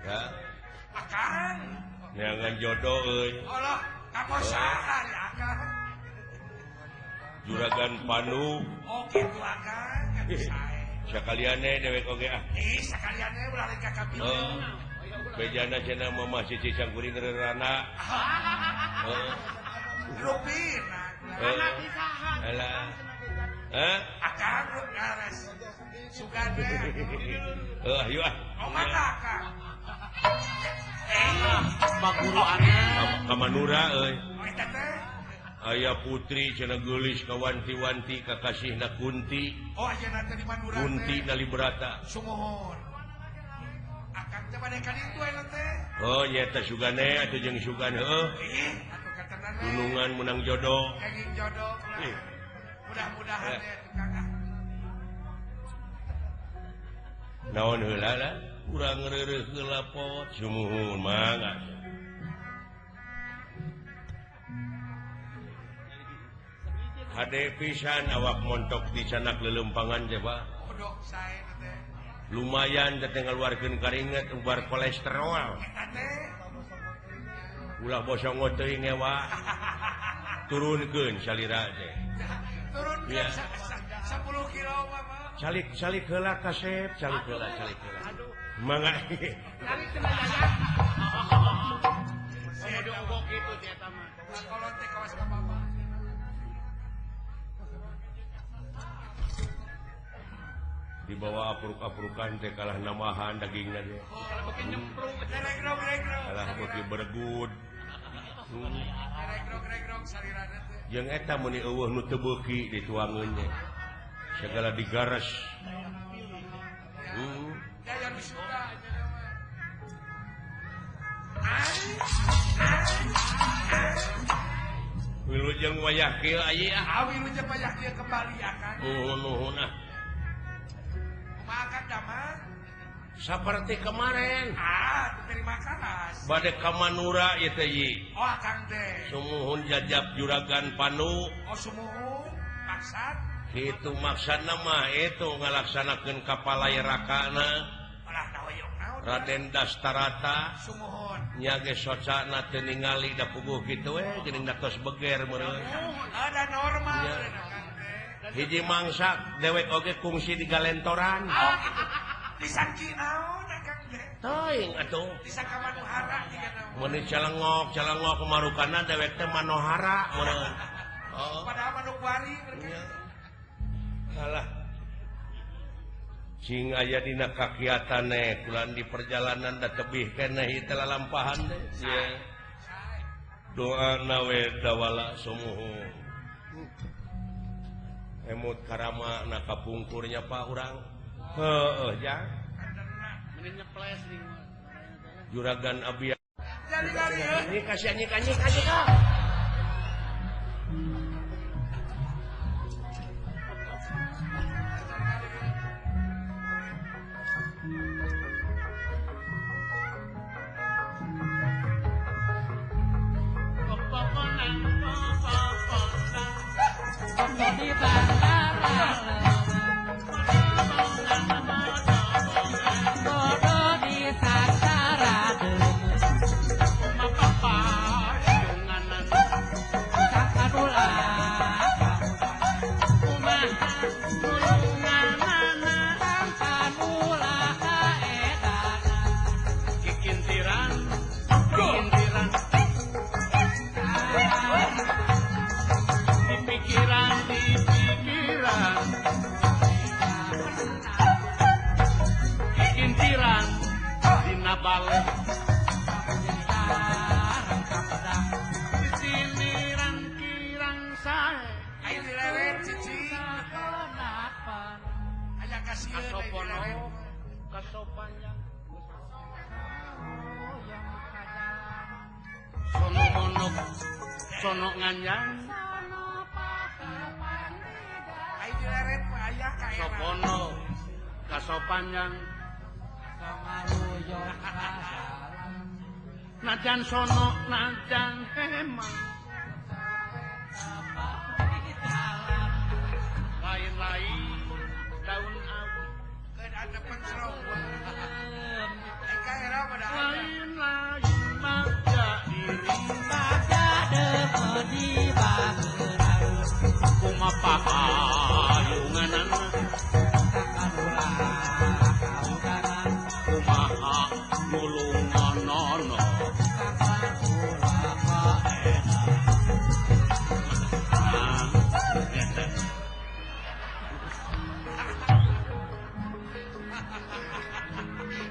Ya. Akang. Neangan jodoh euy. Allah, kaposaan ya akang. Juragan Panu. Oh kitu akang, sae. Sakaliane dewek oge ah. Ih, sakaliane ulah rek ka kabina. Bejana cenah mamah cici sangkuring reurana. Heeh. Rupina. Anak saha? Alah. Hah? Akang gares. Sugan we. Heuh, ayo ah. Oh mangga akang. Baguru anak. Ka Manura euy. Oh eta teh. Aya putri cenah geulis ka wanti-wanti kakasihna Kunti. Oh ayeuna teh di Manura teh. Kunti Nalibrata. Sumuhun. Akang teh bade ka ditu ayeuna teh. Oh nyata sugane atuh jeung sugan heuh. Ih, atuh katenan we. Gunungan menang jodoh. Kenging jodoh. Mudah-mudahan ya tukang ah. Naon heula lah? Urang reureuh heula pot sumuhun mangga. Hade pisan awak montok di sanak lelempangan teh Pak. Kodok sae teh. Lumayan teh ngaluarkeun karinget ubar kolesterol. Eta teh. Ulah bosongo teuing ewa. Turunkeun salira teh. Turunkeun 10 kilo mah. Calik calik heula kasep, calik heula calik heula. Mangga. Calik cenah jajan. Komodo ugok kitu si eta mah. Kolot teh kawas ka bapa. Dibawa apruk-aprukan teh kalah namahan dagingna teh. Kalah beuki bergud. Jeung eta meuni eueuh nu teu beuki dituangeun teh. Segala digares. Wilujeng wayah kieu aya ah. Wilujeng wayah kieu kembali akan. Nuhun nuhun ah. Makan damang seperti kemarin. Ah, terima kasih. Bade ka Manura ieu teh yi. Oh, akang teh. Sumuhun jajab juragan Panu. Oh, sumuhun. Maksad? Kitu maksadna mah itu ngalaksanakeun kapalaya rakana. Raden Dastarata. Sumuhun. Nya ge socana teu ningali da puguh kitu we geuning da tos beger meureun. Ada normal. Hiji mangsa dewek oge kungsi di galentoran. Oh, gitu. Disangki naon akang teh? Teuing atuh. Disangka Manohara jiga naon. Mun calengok, calengok marukana dewek teh Manohara meureun. Oh. Padahal Manokwari mereka. Alah. Cing aya dina kakiatane kulan di perjalanan da tebih keneh ieu teh lalampahan teh. Ye. Doa na we dawala sumuhun. Emut karama na kapungkurnya Pak urang. Heueuh jang. Juragan Abi. Ini kasih nyik nyik nyik. Sono nganyang sopono kasopanjang najan sono najan hemang lain-lain daun awu ada pencerong. Eka era pada Nulungonono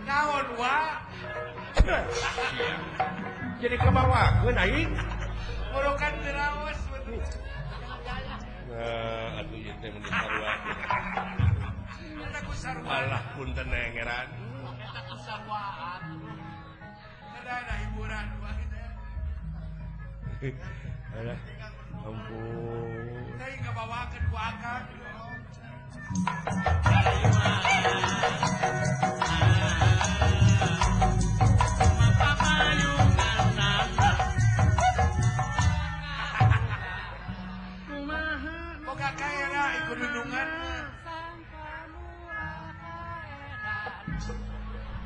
naon wa jadi kebawakeun aing urukan diraos. Nah, atuh ieu teh mun sarua. Eta ku sarua. Alah punten ngeran. Eta ku saruaan. Ada hiburan wah teh. Alah ampun. Teh ngabawakeun ku akang. Boga kaera ikut dundungan.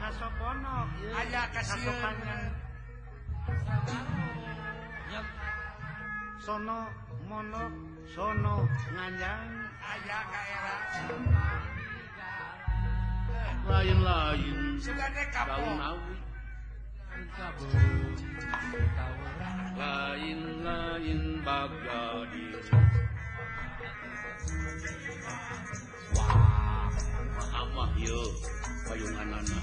Kasoponok aya kasieun. Sono monok sono nganjang aya kaera. Lain-lain sugane kapok. Lain-lain bagadi. Wah, amah ieu payunganana.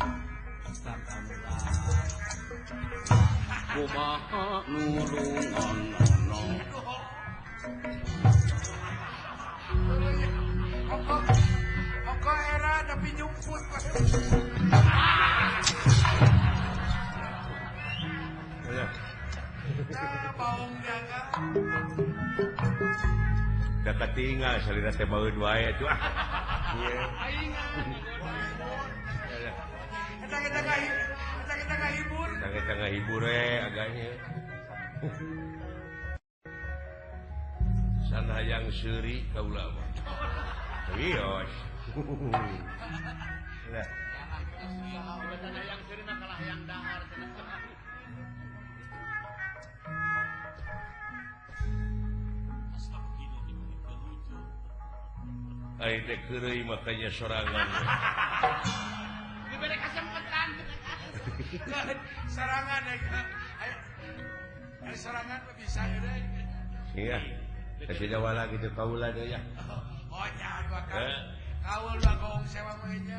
Kumaha nulungonono. Oko era tapi nyumput. Nah, baung jaga. Da katingal salira teh baeud wae atuh ah. Ieu. Eta kita ngahibur. Eta ngahibur we agaknya. Sanayang seuri kaula mah. Wios. Lah. Sanayang seuri mah kalah hayang dahar. Ai teh keureuy makanya sorangan. Dibere kasempetan. Sorangan ayo sorangan mah bisa deui. Iya. Kasih jawala gitu kaula deui ya. Oh nya dua kali. Kaul dua gong sewa mah nya.